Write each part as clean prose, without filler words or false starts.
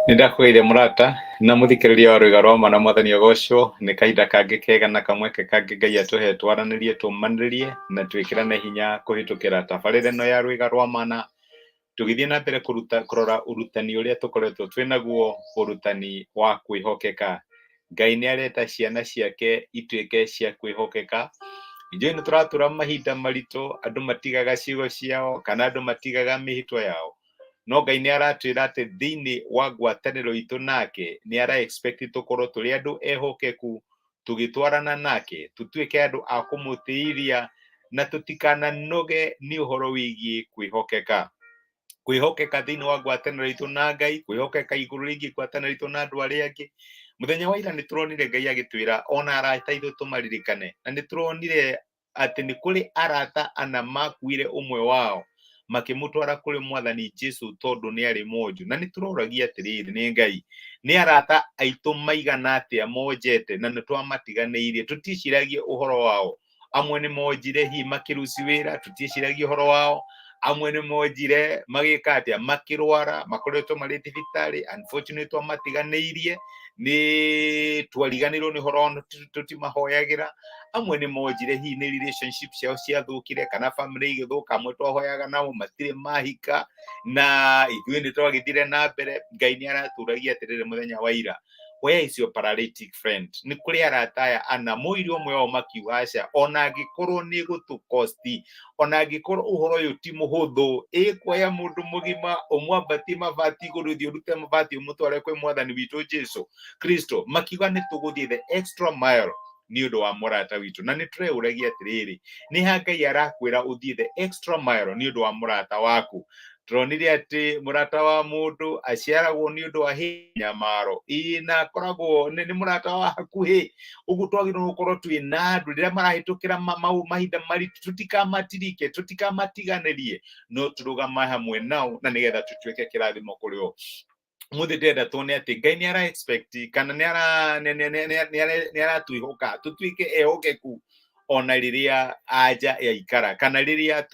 Nĩ ndakũgeithia mũrata na mũthikĩrĩria wa rwĩga rwa ma na mwathani agocwo. Nĩ kahinda kangĩ kega na kamweke kangĩ Ngai atũhe twaranĩrie, tũmanĩrĩrie na twĩkĩrane hinya kũhĩtũkĩra tabarĩra ĩno ya rwĩga rwa mana, tũgĩthiĩ na mbere kũruta kũrora ũrutani ũrĩa tũkoretwo twĩ naguo, ũrutani wa kwĩhokeka. Ngai nĩ areta ciana ciake ituĩke cia kwĩhokeka. Ithuĩ nĩ tũratũra mahinda maritũ, andũ matigaga ciugo ciao kana andũ matigaga mĩhĩtwa yao. No Ngai nĩ aratwĩra atĩ thĩinĩ wa ngwatanĩro itũ nake nĩ ara expect tũkorwo tũrĩ andũ ehokeku tũgĩtwarana nake, tũtuĩke andũ a kũmũtĩithia na tũtikananoge nĩ ũhoro wĩgiĩ kwĩhokeka. Kwĩhokeka thĩinĩ wa ngwatanĩro itũ na Ngai, kwĩhokeka igũrũ rĩgiĩ ngwatanĩro itũ na andũ arĩa angĩ. Mũthenya wa ira nĩ tũronire Ngai agĩtwĩra ona arata aitũ tũmaririkane, na nĩ tũronire atĩ nĩ kũrĩ arata ana makuire ũmwe wao makĩmũtwara kũrĩ mwathani Jesu tondũ nĩ arĩ monju. Na nĩ tũroragia atĩrĩrĩ, nĩ Ngai, nĩ arata aitũ maigana atĩa monjete na nĩ twamatiganĩirie, tũticiragia ũhoro wao. Amwe nĩ monjire hihi makĩruci wĩra, tũtiĩciragia ũhoro wao. Amwe nĩ monjire magĩka atĩa, makĩrwara, makoretwo marĩ thibitarĩ, unfortunately twamatiganĩirie, nĩ twariganĩirwo nĩ ũhoro wao, tũtimahoyagĩra. Amwe nĩ monjire hihi nĩ relationship ciao ciathũkire kana family igĩthũka, amwe twahoyaga nao matirĩ mahika na ithuĩ nĩ twagĩthire na mbere. Ngai nĩ aratũragia atĩrĩrĩ mũthenya wa ira, where is your paralytic friend? Nĩ kũrĩ arata aya ana moire ũmwe wao makiuga aca, ona angĩkorwo nĩ gũtũkosti, ona angĩkorwo ũhoro ũyũ ti mũhũthũ, ĩkuoya mũndũ mũgima ũmwambatie mabati igũrũ, ũthiĩ ũrute mabati ũmũtware kwĩ mwathani witũ Jesu Kristo. Makiuga nĩ tũgũthiĩ the extra mile nĩ ũndũ wa mũrata witũ. Na nĩ tũreũragia atĩrĩrĩ, nĩ ha Ngai arakwĩra ũthiĩ the extra mile nĩ ũndũ wa mũrata waku? Tũronire atĩ mũrata wa mũndũ aciaragwo nĩ ũndũ wa nyamaro, ĩĩ, na akoragwo nĩ mũrata wa hakuhĩ. Ũguo twagĩrĩirwo gũkorwo twĩ na andũ rĩrĩa marahĩtũkĩra mahinda maritũ, tũtikamatirike, tũtikamatiganĩrie, no tũrũgame hamwe nao na nĩgetha tũtuĩke kĩrathimo kũrĩ o. Mũthĩ ndĩrenda tuone atĩ Ngai nĩ ara expect kana nĩ ara nĩ aratwĩhoka tũtuĩke ehokeku ona rĩrĩa anja yaikara kana rĩrĩa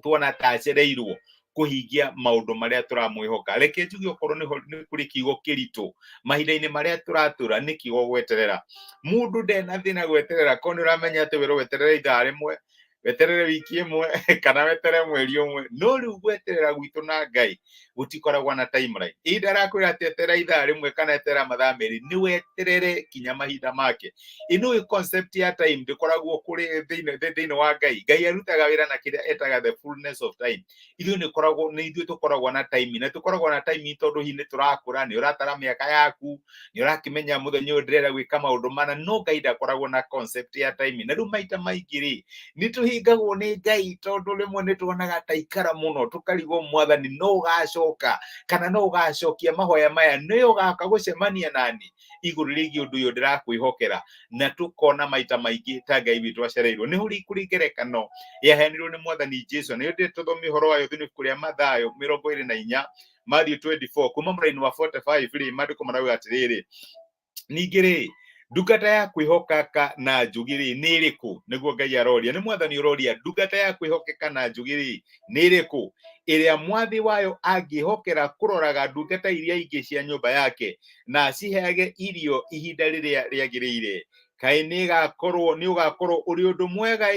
tuona ta acereirwo kũhingia maũndũ marĩa tũramwĩhoka. Reke njuge okorwo nĩ kũrĩ kiugo kĩritũ mahinda-inĩ marĩa tũratũra, nĩ kiugo gweterera. Mũndũ ndena thĩna gweterera, korwo nĩ ũramenya atĩ wĩrwo weterere ithaa rĩmwe, weterere wiki ĩmwe kana weterere mweri ũmwe. No rĩu gweterera gwitũ na Ngai gũtikoragwo na timeline. Ihinda arakwĩra atĩ eterera ithaa rĩmwe kana eterera mathaa merĩ, nĩ weterere kinya mahinda make. Ĩno concept ya time ndĩkoragwo kũrĩ thĩinĩ wa Ngai. Ngai arutaga wĩra na kĩrĩa etaga the fullness of time. Ithuĩ nĩ koragwo nĩ ithuĩ tũkoragwo na time, na tũkoragwo na time tondũ hihi nĩ tũrakũra, nĩ ũratara mĩaka yaku, nĩ ũrakĩmenya mũthenya ũyũ ndĩrenda gwĩka maũndũ mana. No Ngai ndakoragwo na concept ya time. Na rĩu maita maingĩ rĩ, nĩ tũhingagwo nĩ Ngai tondũ rĩmwe nĩ tuonaga ta ikara mũno, tũkarigwo mwathani no ũgacoka kana no ũgacokia mahoya maya, nĩ ũgaka gũcemania nani igũrũ rĩgiĩ ũndũ ũyũ ndĩrakwĩhokera. Na tũkona maita maingĩ ta Ngai witũ acereirwo. Nĩ hũri kũrĩ ngerekano yaheanirwo nĩ mwathani Jesu, nĩyo ndĩ tũthome ũhoro wayo thĩinĩ ibuku rĩa Mathayo 24, Matthew 24, kuma mũraini wa 45 rĩ, maandĩko marauga atĩrĩrĩ, ningĩ rĩ, ndungata ya kwĩhokeka na njũgĩ rĩ nĩ ĩrĩkũ? Nĩguo Ngai aroria, nĩ mwathani ũroria, ndungata ya kwĩhokeka na njũgĩ rĩ nĩ ĩrĩkũ, ĩrĩa mwathi wayo angĩhokera kũroraga ndungata iria ingĩ cia nyũmba yake na aciheage irio ihinda rĩrĩa rĩagĩrĩire? Kaĩ nĩ ũgakorwo ũrĩ ũndũ mwega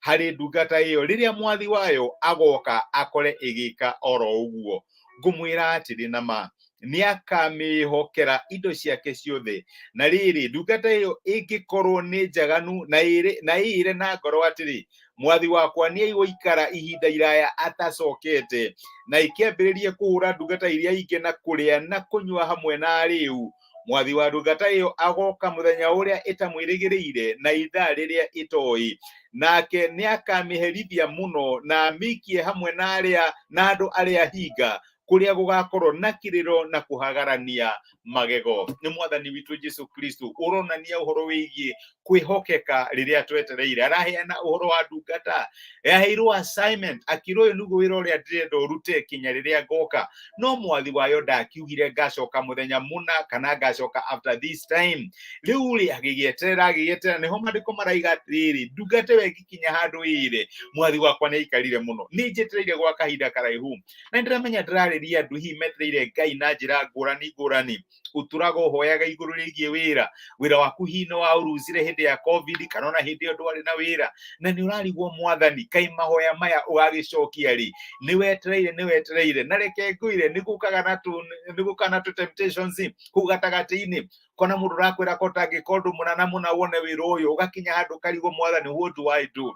harĩ ndungata ĩyo rĩrĩa mwathi wayo agoka akore ĩgĩka oro ũguo. Ngũmwĩra atĩrĩ na ma, nĩ akamĩhokera indo ciake ciothe. Na rĩrĩ, ndungata ĩyo ĩngĩkorwo nĩ njaganu na ĩĩre na ngoro atĩrĩ, mwathi wakwa nĩ egũikara ihinda iraya atacokete, na ĩkĩambĩrĩrie kũhũra ndungata iria ingĩ na kũrĩa na kũnyua hamwe na arĩu, mwathi wa ndungata ĩyo agoka mũthenya ũrĩa ĩtamwĩrĩgĩrĩire na ithaa rĩrĩa ĩtoĩ, nake nĩ akamĩherithia mũno na amĩikie hamwe na arĩa na andũ arĩa hinga, kũrĩa gũgakorwo na kĩrĩro na kũhagarania magego. Nĩ mwathani witũ Jesu Kristo ũronania ũhoro wĩgiĩ kwĩhokeka rĩrĩa twetereire. Araheana ũhoro wa ndungata yaheirwo assignment, akĩrwo ũyũ nĩguo wĩra ũrĩa ndĩrenda ũrute kinya rĩrĩa ngoka. No mwathi wayo ndakiugire ngacoka mũthenya mũna kana ngacoka after this time. Rĩu rĩ, agĩgĩeterera, agĩgĩeterera. Nĩho maandĩko maraiga atĩrĩrĩ, ndungata ĩyo ĩgĩkinya handũ ĩre, mwathi wakwa nĩ aikarire mũno, nĩ njetereire gwa kahinda karaihu na nĩndĩramenya ndĩrarĩ Tũrarĩria andũ hihi metereire Ngai na njĩra ngũrani ngũrani. Ũtũraga ũhoyaga igũrũ rĩgiĩ wĩra, wĩra waku hihi nĩ waũruzire hĩndĩ ya COVID kana ona hĩndĩ ĩyo ndwarĩ na wĩra, na nĩ ũrarigwo Mwathani kaĩ mahoya maya ũgagĩcokia rĩ? Nĩ wetereire, nĩ wetereire, na reke ngwĩre nĩ gũkaga na tũ nĩ gũkaga na tũ temptations kũu gatagatĩ-inĩ. Kona mũndũ ũrakwĩra ko ũtangĩka ũndũ mũna na mũna wone wĩra ũyũ, ũgakinya handũ ũkarigwo, Mwathani, what do I do?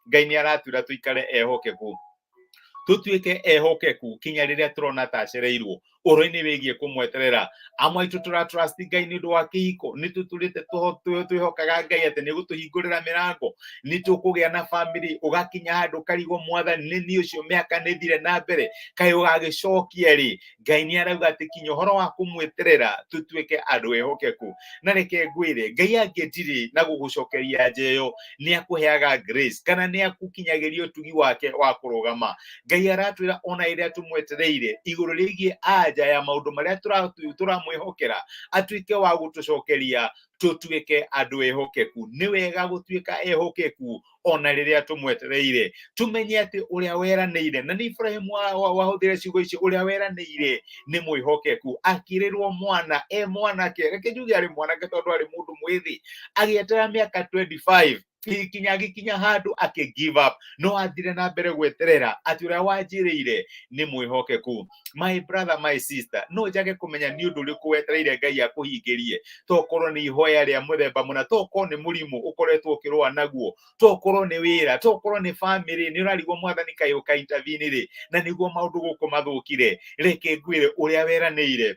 Ngai nĩ aratwĩra tũikare ehokeku, tũtuĩke ehokeku kinya rĩrĩa tũrona ta acereirwo ũhoro-inĩ wĩgiĩ kũmweterera. Amwe aitũ tũra trust Ngai nĩ ũndũ wa kĩhiko, nĩ tũtũrĩte twĩhokaga Ngai atĩ nĩ gũtũhingũrĩra mĩrango, nĩ tũkũgĩa na family. Ũgakinya handũ ũkarigwo, Mwathani, nĩ niĩ ũcio, mĩaka nĩ thire na mbere, kaĩ ũgagĩcokia rĩ? Ngai nĩ arauga atĩ kinya ũhoro wa kũmweterera tũtuĩke andũ ehokeku. Na reke ngwĩre, Ngai angĩndirĩ na gũgũcokeria nja ĩyo, nĩ akũheaga grace kana nĩ akũkinyagĩria ũtugi wake wa kũrũgama. Ngai aratwĩra ona ĩrĩa tũmwetereire igũrũ rĩgiĩ anja ya maũndũ marĩa tũramwĩhokera atuĩke wa gũtũcokeria, tũtuĩke andũ ehokeku. Nĩ wega gũtuĩka ehokeku ona rĩrĩa tũmwetereire, tũmenye atĩ ũrĩa weranĩire, na nĩ Ibrahim wahũthĩre ciugo icio, ũrĩa weranĩire nĩ mwĩhokeku. Akĩrĩrwo mwana e mwanake, reke njuge arĩ mwanake tondũ arĩ mũndũ mwĩthĩ, agĩetera mĩaka 25 kinya agĩkinya handũ akĩ give up, no athire na mbere gweterera atĩ ũrĩa wanjĩrĩire nĩ mwĩhokeku. My brother, my sister, no njage kũmenya nĩ ũndũ ũrĩkũ wetereire Ngai akũhingĩrie. Tokorwo nĩ ihoya rĩa mũthemba mũna, tokorwo nĩ mũrimũ ũkoretwo ũkĩrũa naguo, tokorwo nĩ wĩra, tokorwo nĩ family, nĩ ũrarigwo, Mwathani, kaĩ ũka intervene rĩ, na nĩguo maũndũ gũkũ mathũkire. Reke ngwĩre, ũrĩa weranĩire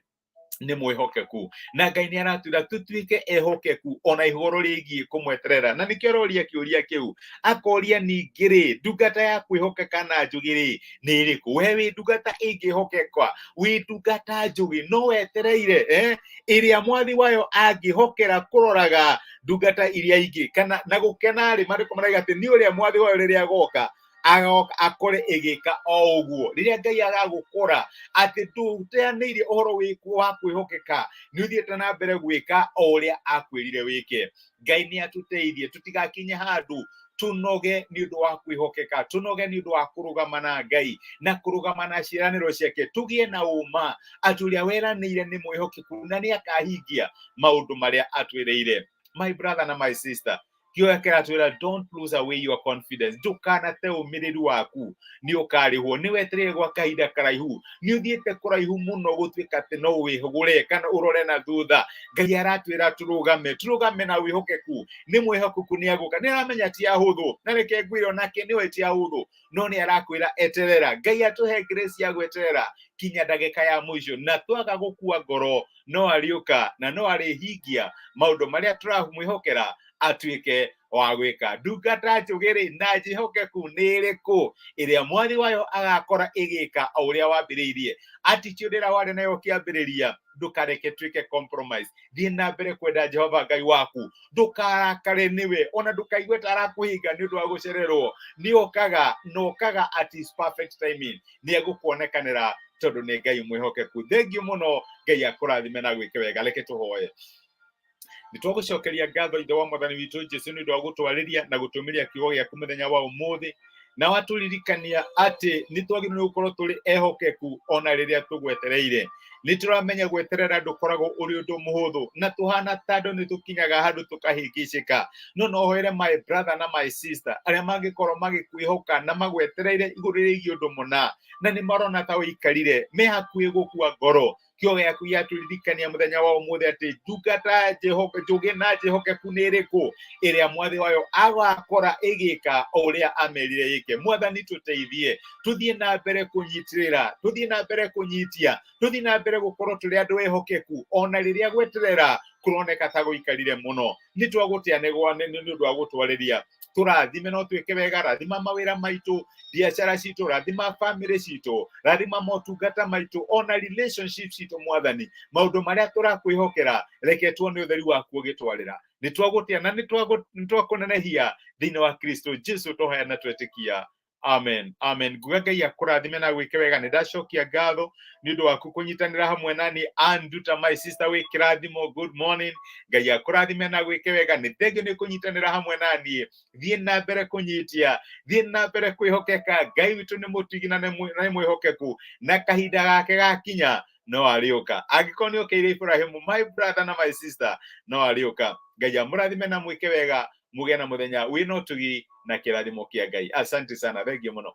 nĩ mwĩhokeku, na Ngai nĩ aratwĩra tũtuĩke ehokeku ona igũrũ rĩgiĩ kũmweterera. Na nĩkĩo aroria kĩũria kĩu, akoria ningĩ rĩ, ndungata ya kwĩhokeka na njũgĩ rĩ, nĩ ĩrĩkũ? We wĩ ndungata ĩngĩhokeka, wĩ ndungata njũgĩ, no wetereire ĩrĩa mwathi wayo angĩhokera kũroraga ndungata iria ingĩ kana na gũkena rĩ. Maandĩko marauga atĩ nĩ ũrĩa mwathi wayo rĩrĩa agoka, agoka akore ĩgĩka o ũguo. Rĩrĩa Ngai agagũkora atĩ ndũteanĩirie ũhoro wa kwĩhokeka, nĩ ũthiĩte na mbere gwĩka o ũrĩa akwĩrire wĩke. Ngai nĩ atũteithie tũtigakinye handũ tũnoge nĩ ũndũ wa kwĩhokeka, tũnoge nĩ ũndũ wa kũrũgama na Ngai na kũrũgama na ciĩranĩro ciake. Tũgĩe na ũma atĩ ũrĩa weranĩire nĩ mwĩhokeku na nĩ akahingia maũndũ marĩa atwĩrĩire. My brother na my sister, kĩoya kĩratwĩra, don't lose away your confidence, ndũkanate ũmĩrĩru waku, nĩ ũkarĩhwo. Nĩ wetereire gwa kahinda karaihu, nĩ ũthiĩte kũraihu mũno gũtuĩka atĩ no wĩhũgũre kana ũrore na thutha. Ngai aratwĩra tũrũgame, tũrũgame na wĩhokeku. Nĩ mwĩhokeku, nĩ agũka, nĩ aramenya ti ahũthũ, na reke ngwĩre onake nĩwe ti ahũthũ, no nĩ arakwĩra eterera. Ngai atũhe grace ya gweterera kinya ndagĩka ya mũico, na twaga gũkua ngoro, no arĩũka na no arĩhingia maũndũ marĩa tũramwĩhokera atuĩke wa gwĩka. Ndungata njũgĩ rĩ na njĩhokeku nĩ ĩrĩkũ? Ĩrĩa mwathi wayo agakora ĩgĩka o ũrĩa wambĩrĩirie. Attitude ĩrĩa warĩ nayo ũkĩambĩrĩria, ndũkareke tuĩke compromise. Thiĩ na mbere kwenda Jehova Ngai waku, ndũkarakare nĩwe, ona ndũkaigue ta arakũhinga nĩ ũndũ wa gũcererwo. Nĩ okaga, na okaga at his perfect timing, nĩ egũkuonekanĩra tondũ nĩ Ngai mwĩhokeku. Thengiũ mũno, Ngai akũrathime na gwĩke wega. Reke tũhoye. Nĩ twagũcokeria ngatho, Ithe wa Mwathani witũ Jesu, nĩ ũndũ wa gũtwarĩria na gũtũmĩria kiugo gĩaku mũthenya wa ũmũthĩ, na watũririkania atĩ nĩ twagĩrĩirwo nĩ gũkorwo tũrĩ ehokeku ona rĩrĩa tũgwetereire. Nĩ tũramenya gweterera ndũkoragwo ũrĩ ũndũ mũhũthũ, na tũhana ta andũ nĩ tũkinyaga handũ tũkahĩngĩcĩka. No hoere my brother na my sister arĩa mangĩkorwo magĩkwĩhoka na magwetereire igũrũ rĩgiĩ ũndũ mũna, na nĩ marona ta ũikarire, me hakuhĩ gũkua ngoro. Kiugo gĩaku gĩatũririkania mũthenya wa ũmũthĩ atĩ ndungata njũgĩ na njĩhokeku nĩ ĩrĩkũ? Ĩrĩa mwathi wayo agakora ĩgĩka o ũrĩa amerire ĩke. Mwathani, tũteithie tũthiĩ na mbere kũnyitĩrĩra, tũthiĩ na mbere kũnyitia, tũthiĩ na mbere gũkorwo tũrĩ andũ ehokeku ona rĩrĩa gweterera kũroneka ta gũikarire mũno. Nĩ twagũtĩa nĩ ũndũ wa gũtwarĩria. Tũrathime no twĩke wega. Rathima mawĩra maitũ, biacara citũ, rathima family citũ, rathima motungata maitũ, ona relationship citũ. Mwathani, maũndũ marĩa tũrakwĩhokera, reke tuone ũtheri waku ũgĩtwarĩra. Nĩ twagũtĩa na nĩ twakũnenehia thĩinĩ wa Kristo Jesu tũhoya na twetĩkia. Amen, amen. Nguga Ngai akũrathime na gwĩke wega. Nĩ ndacokia ngatho nĩ ũndũ waku kũnyitanĩra hamwe nani. Anduta, my sister, wĩ kĩrathimo, good morning. Ngai akũrathime na gwĩke wega. Nĩ thengio nĩ kũnyitanĩra hamwe naniĩ. Thiĩ na mbere kũnyitia, thiĩ na mbere kwĩhokeka. Ngai witũ nĩ mũtugi na nĩ mwĩhokeku, na kahinda gake gakinya no arĩũka. Angĩkorwo nĩ okĩire Ibrahimu, my brother na my sister, no arĩũka. Ngai amũrathime na mwĩke wega, mũgĩe na mũthenya wĩna ũtugi na kĩrathimo kĩa Ngai. Asante sana, thengio mũno.